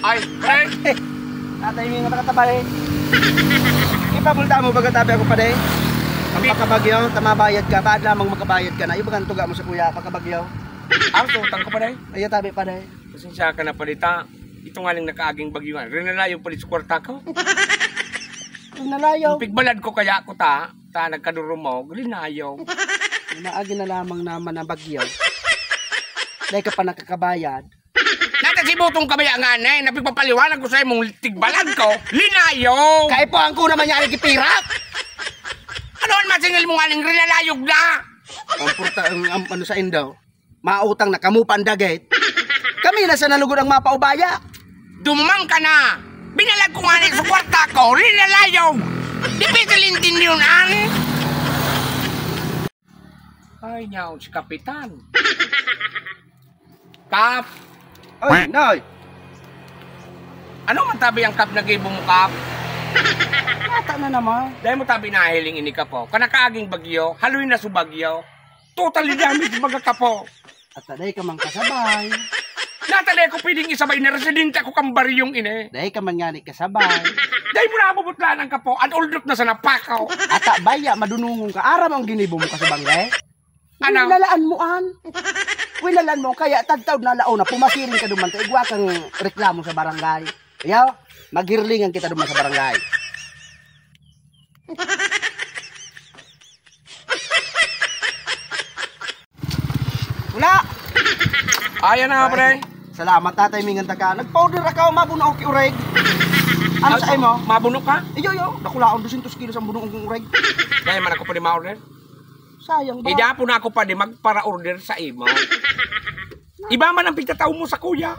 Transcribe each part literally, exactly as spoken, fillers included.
Ay, pre! Tatay, may mata ka, pare. Ipamulta mo, baga tabi ako, pare. Ang Pi- pagkabagyo, tamabayad ka, taad lamang makabayad ka na. Ibagan tuga mo sa kuya, pagkabagyo. Ang sutang ko, pare. Ayaw tabi, pare. Pasensya ka na, pare, ta. Ito nga lang nakaaging bagyo nga. Rinalayo pala sa kwarta ko. Rinalayo. Pigbalad ko kaya ako, ta. Ta, nagkadurumog. Linayo. Naagi na lamang naman ang bagyo. Dahil ka pa nakakabayad. Nata si Butong Kabaya nga na eh, napigpapaliwanag ko sa imong tigbalag ko, linayo! Kaipuhan ko naman yan, ikipirak! Ano ang masingil mo nga ning rilalayog na? Ang purta, ang, ang ano sa indo, mautang na kamo pa ang dagit. Kami na sa nalugod ang mapaubaya. Dumang ka na! Binalag ko nga na sa kwarta ko, rilalayog! Difícil intindihan, an? Ay, nyaon si Kapitan. Kap! Ay, Nay! Ano man tabi ang kap na gibo mo, Kap? Nata na naman. Dahil mo tabi nahiling ini, Kap, oh. Kanakaaging bagyo, haloy na su bagyo. Totally damage baga, Kap, oh. At dai ka man kasabay. Nata dai ko pwedeng isabay na residente ako kan baryong ini. Dai ka man ngani kasabay. Dai mo na mabubutlaan ang kapo, an uldot na sa napakaw. Ata baya, madunungon ka. Aram ang ginibo mo ka sa barangay? Ano? Winalaan mo an. Winalaan mo, kaya tagtaod na laon na, pumasiring ka duman, ta igwa kang reklamo sa barangay. Ayaw, maghirlingan kita duman sa barangay. Wala! Ayan na nga, pre. Salamat, tatay, mingan ta ka. Nagpa-order ako, mabuno ako ki Oreg. Ano sa imo? Mabuno ka? Iyo, iyo. Dakulaon, dosyentos kilos ang buno kong Oreg. Dahil man ako pa di ma-order. Sayang ba? Idapon na ako pa di magpara-order sa imo. Iba man ang pigtatao mo sa kuya.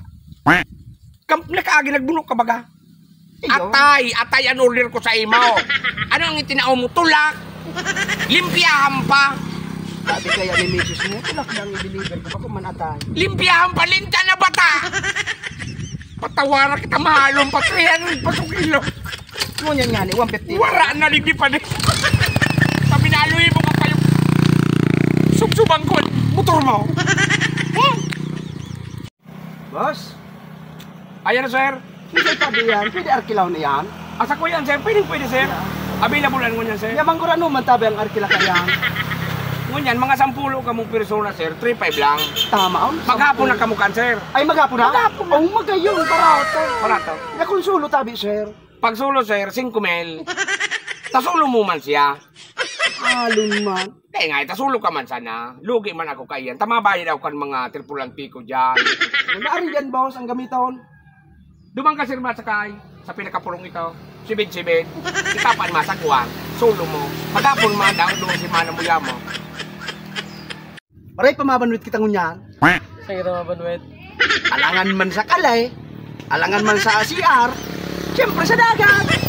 Kam-, nakaagi nagbuno ka baga? Iyo. Atay, atay an order ko sa imo. Ano ang itinao mo? Tulak? Limpyahan pa. Sabi kaya ni misis mo, tulak lang i-deliver ko, bako man atay. Limpyahan pa, linta na bata! Patawara kita, mahalon pa, three hundred pa sa kilo. Ngunyan nga ni, one fifty. Wara na, ligi pa ni. Sabi na, aluy mo ka kayo. Subsuban ko, motor mo. Hmm? Boss? Ayan, sir. Hindi pa diyan. Pwede arkilahon na yan? Asa ko yan, sir? Pwede, pwede, sir. Available ang ngunyan, sir. Yaman ko ano man tabi ang arkila ka yan. Ngunyan, mga sampulo kamong persona, sir. Three five lang. Tama, oh. Maghapon na kamo kan, sir. Ay, maghapon na? Maghapon na. Oh, magayon, barato. Barato. Nakonsulo tabi, sir. Pagsulo, sir, singko mil. Tasulo mo man siya. Alon man. Kaya nga, itasulo ka man sana. Lugi man ako kaiyan. Tamabayad ako kan mga tripulante ko dyan. Wala rin yan, boss, ang gamiton. Duman ka, sir, masakay. Sa pinakapulong ito. Sibid-sibid. Ikapan masagwan. Sulo mo. Maghapon man, daon doon si mana mo yamo. Maray pa mabanwit kita ngunyan. Sige, tama, banwit. Alangan man sa kalay, alangan man sa C R, siyempre sa dagat.